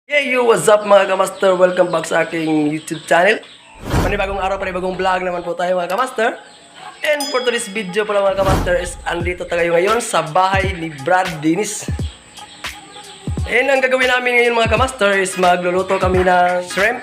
Hey you, what's up mga kamaster? Welcome back sa aking YouTube channel. Panibagong araw, panibagong vlog naman po tayo mga kamaster. And for today's video pala mga kamaster is andito tayo ngayon sa bahay ni Brad Dennis. And ang gagawin namin ngayon mga kamaster is magluluto kami ng shrimp.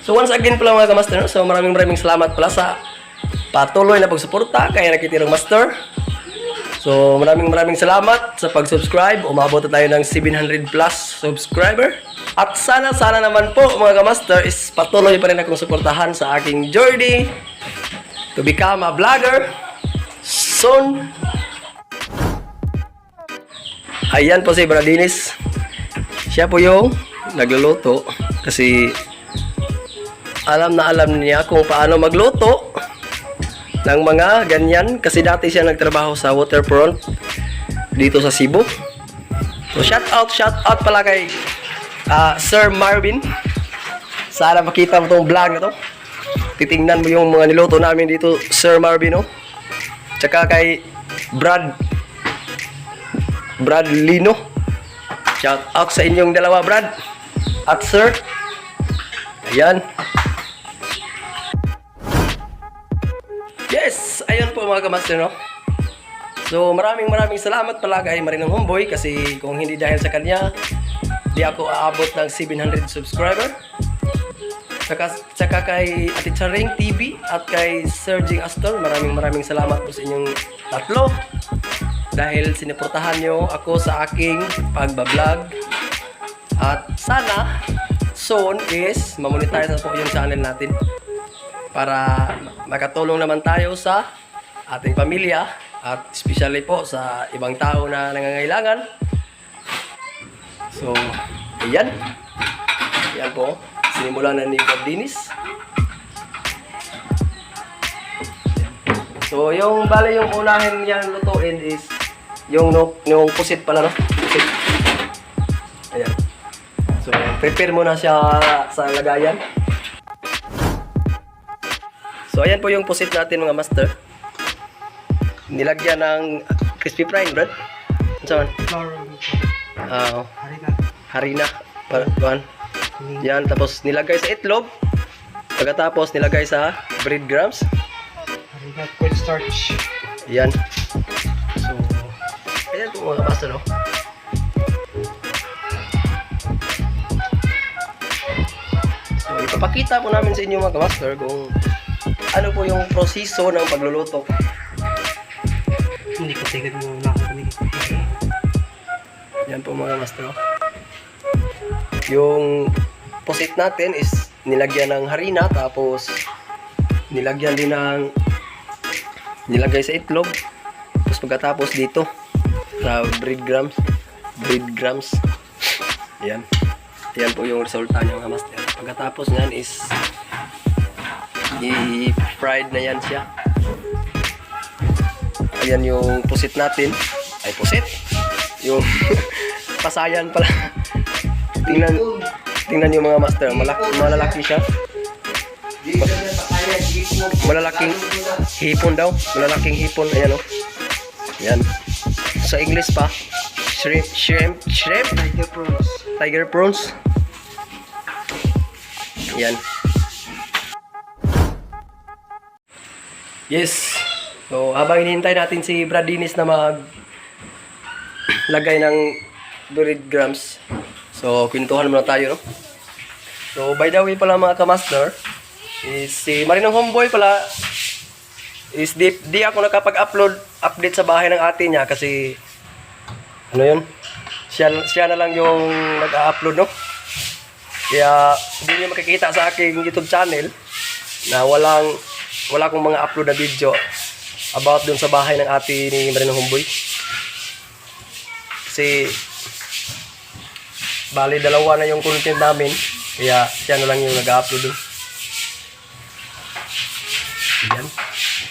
So once again pala mga kamaster, so maraming salamat pala sa patuloy na pagsuporta kaya nakitirang master. So maraming salamat sa pag-subscribe. Umabot na tayo ng 700 plus subscriber. At sana naman po mga kamaster is patuloy pa rin akong suportahan sa aking journey to become a vlogger soon. Ayan po si Brad Dennis. Siya po yung nagluluto kasi alam niya kung paano magluto ng mga ganyan kasi dati siya nagtrabaho sa waterfront dito sa Cebu. So shout out pala kay Sir Marvin. Sana makita mo tong vlog na to. Titingnan mo yung mga niluto namin dito, Sir Marvin, no? Tsaka kay Brad Lino. Shout out sa inyong dalawa, Brad at Sir. Ayan. Yes, ayun po mga kamaster, no? So maraming salamat pala kay Marinong Homeboy kasi kung hindi dahil sa kanya di ako aabot ng 700 subscriber. Saka kay Ate Charing TV at kay Sir Jing Astor, maraming salamat po sa inyong tatlo dahil sinuportahan nyo ako sa aking pagbablog. At sana soon is mamonetize na po yung channel natin para makatulong naman tayo sa ating pamilya at especially po sa ibang tao na nangangailangan. So, ayan. Ayan po. Sinimulan na ni Brad Dennis. So, yung unahin niyang lutuin is yung pusit pala, no? Pusit. Ayan. So, prepare muna siya sa lagayan. So ayan po yung pusit natin mga master. Nilagyan ng crispy fry, Brad. Ano saan? Harina. Yan, tapos nilagay sa itlog. Pagkatapos nilagay sa breadcrumbs. Harina, cornstarch. Yan. So, ayan po mga master, no? So ipapakita po namin sa inyo mga master kung ano po yung proseso ng pagluluto. Hindi ko tigad mo lang ako. Yan po mga master. Yung pusit natin is nilagyan ng harina, tapos nilagyan din ng nilagay sa itlog. Tapos pagkatapos dito sa breadcrumbs. Yan. Yan po yung resulta niya mga master. Pagkatapos niyan is i-fried na yan siya. Ayan yung pusit natin. Ay, pusit. Yung pasayan pala. Tingnan yung mga master. Malalaki siya. Malalaking hipon daw. Malalaking hipon. Ayan, o. Ayan. Sa English pa. Shrimp. Tiger prawns. Ayan. Yes. So, habang hinihintay natin si Brad Dennis na lagay ng breadcrumbs. So, kwentuhan muna tayo, no? So, by the way pala mga kamaster, is si Marinong Homeboy pala is di ako update sa bahay ng ate niya kasi ano yun? Siya na lang yung nag-upload, no? Kaya hindi niyo makikita sa aking YouTube channel na wala akong mga upload na video about dun sa bahay ng ate ni Marinong Homeboy. Kasi bali dalawa na yung content namin, kaya siya na lang yung nag-upload dun. Ayan.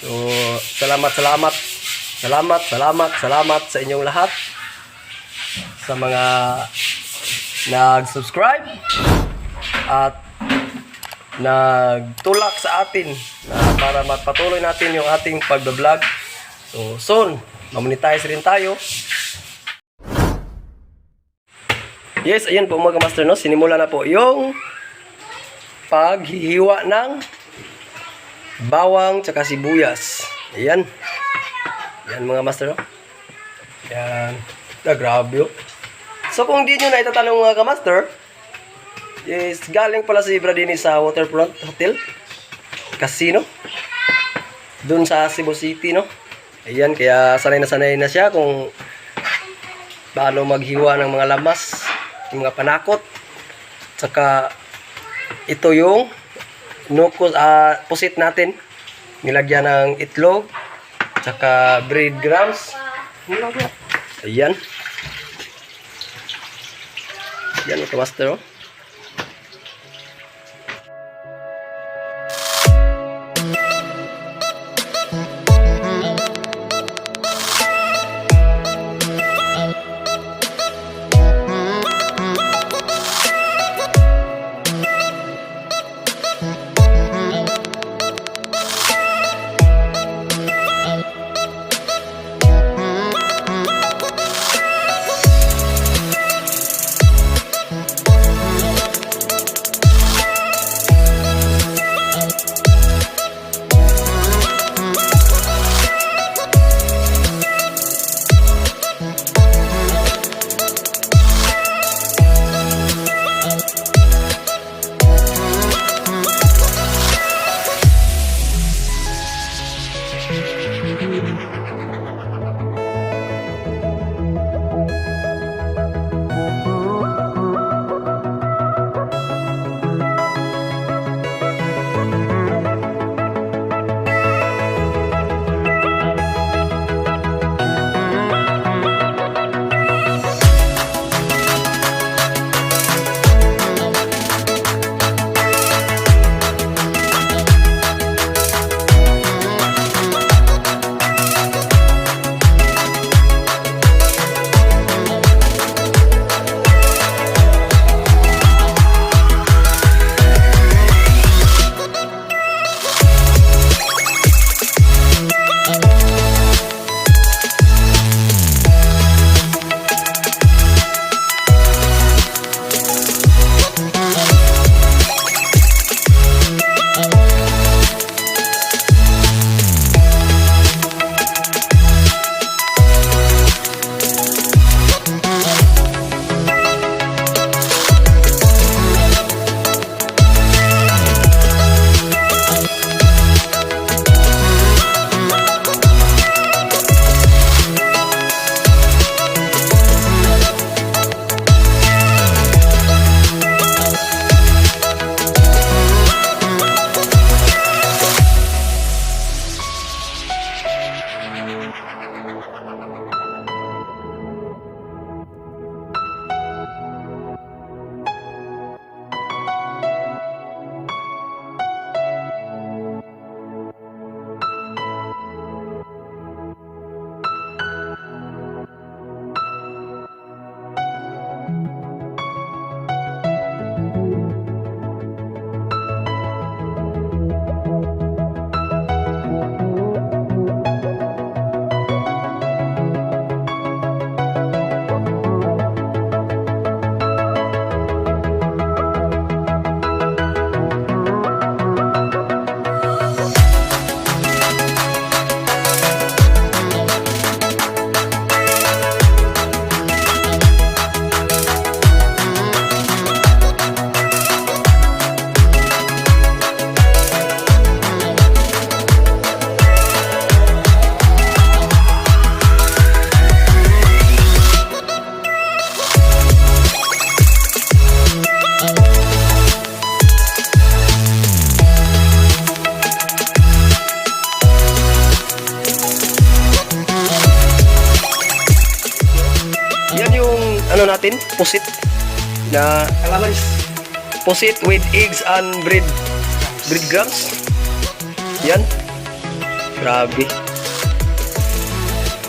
So salamat sa inyong lahat, sa mga nag-subscribe at nagtulak sa atin para magpatuloy natin yung ating pagbablog. So soon, mamonetize rin tayo. Yes, ayan po mga kamaster, no? Sinimula na po yung paghihiwa ng bawang tsaka sibuyas. Ayan. Ayan mga master, no? Ayan. Grabe, oh. So kung di nyo na itatanong mga kamaster, is galing pala si Bradini sa Waterfront Hotel Casino dun sa Cebu City, no? Ayan, kaya sanay na siya kung paano maghiwa ng mga lamas, yung mga panakot. Tsaka ito yung pusit natin, nilagyan ng itlog tsaka breadcrumbs. Ayan. Ayan ito master, oh. ano natin, pusit na Calamaris. pusit with eggs and breadcrumbs. Yan. Grabe.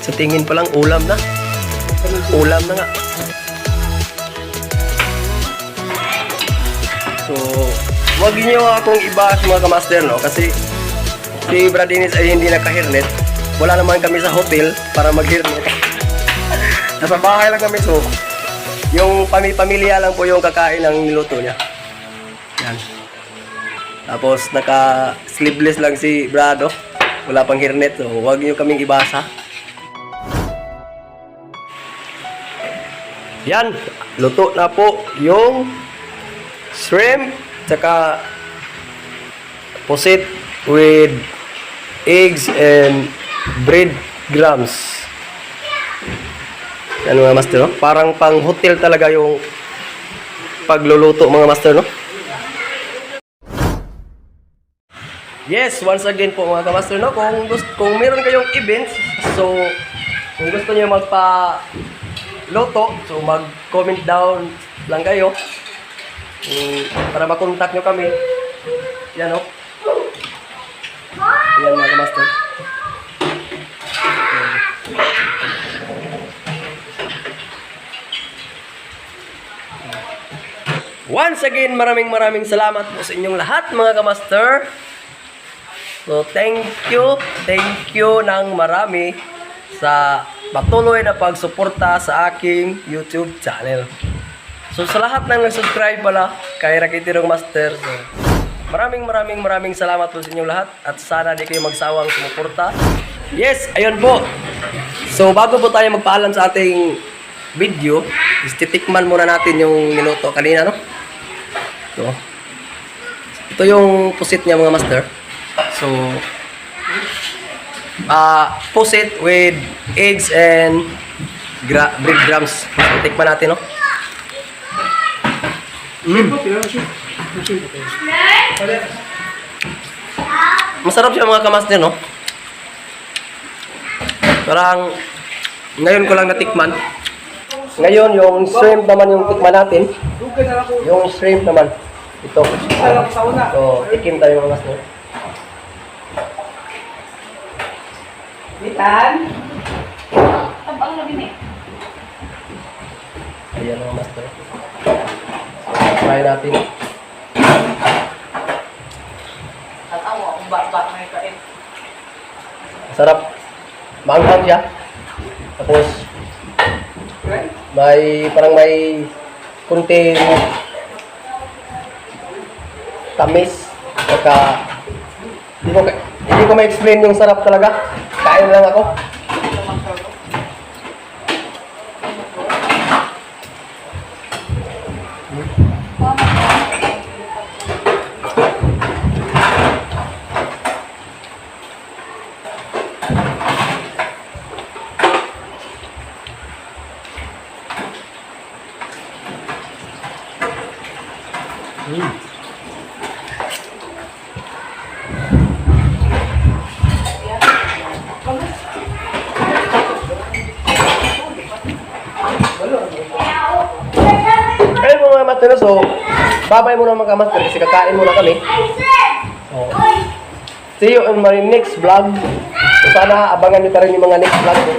Sa tingin pa lang ulam na. Ulam na nga. So, wag niyo akong iba mga kamaster, no? Kasi si Brad Dennis ay hindi naka-hairnet. Wala naman kami sa hotel para mag-hairnet. Nasa bahay lang kami, so Yung pamilya lang po yung kakain ng niluto niya. Yan. Tapos naka-sleeveless lang si Brado. Wala pang hairnet, so huwag niyo kaming ibasa. Yan, luto na po yung shrimp tsaka pusit with eggs and breadcrumbs. Yan mga master, no? Parang pang hotel talaga yung pagluluto mga master, no? Yes, once again po mga kamaster, no? Kung meron kayong events, so kung gusto niyo magpa-loto, so mag-comment down lang kayo para makontak nyo kami. Yan, no? Yan mga kamaster. Once again, maraming salamat po sa inyong lahat mga kamaster. So, thank you ng marami sa patuloy na pagsuporta sa aking YouTube channel. So, sa lahat ng nag-subscribe pala kay Rakitirong Master, so, maraming salamat po sa inyong lahat at sana di kayo magsawang sumuporta. Yes, ayun po. So, bago po tayo magpaalam sa ating video, titikman muna natin yung niluto kanina, no? Ito yung pusit niya mga master. So, pusit with eggs and breadcrumbs. So, tikman natin, no? Masarap siya mga kamaster, no? Parang ngayon ko lang natikman. Ngayon yung shrimp naman yung tikman natin. Yung shrimp naman. Ito. So, tikim tayo mga master. Bitan. Tabang na din eh. Ayan mga master. Try natin. Tatawa kung bat-bat may kain. Sarap. Maanghang siya. Tapos, parang may kunting tamis. Saka, hindi ko ma-explain yung sarap talaga. Kain lang ako. Ayun mga master, so babay muna mga master kasi kakain muna kami. So, see you in my next vlog. So, sana abangan nyo pa rin yung mga next vlog ko.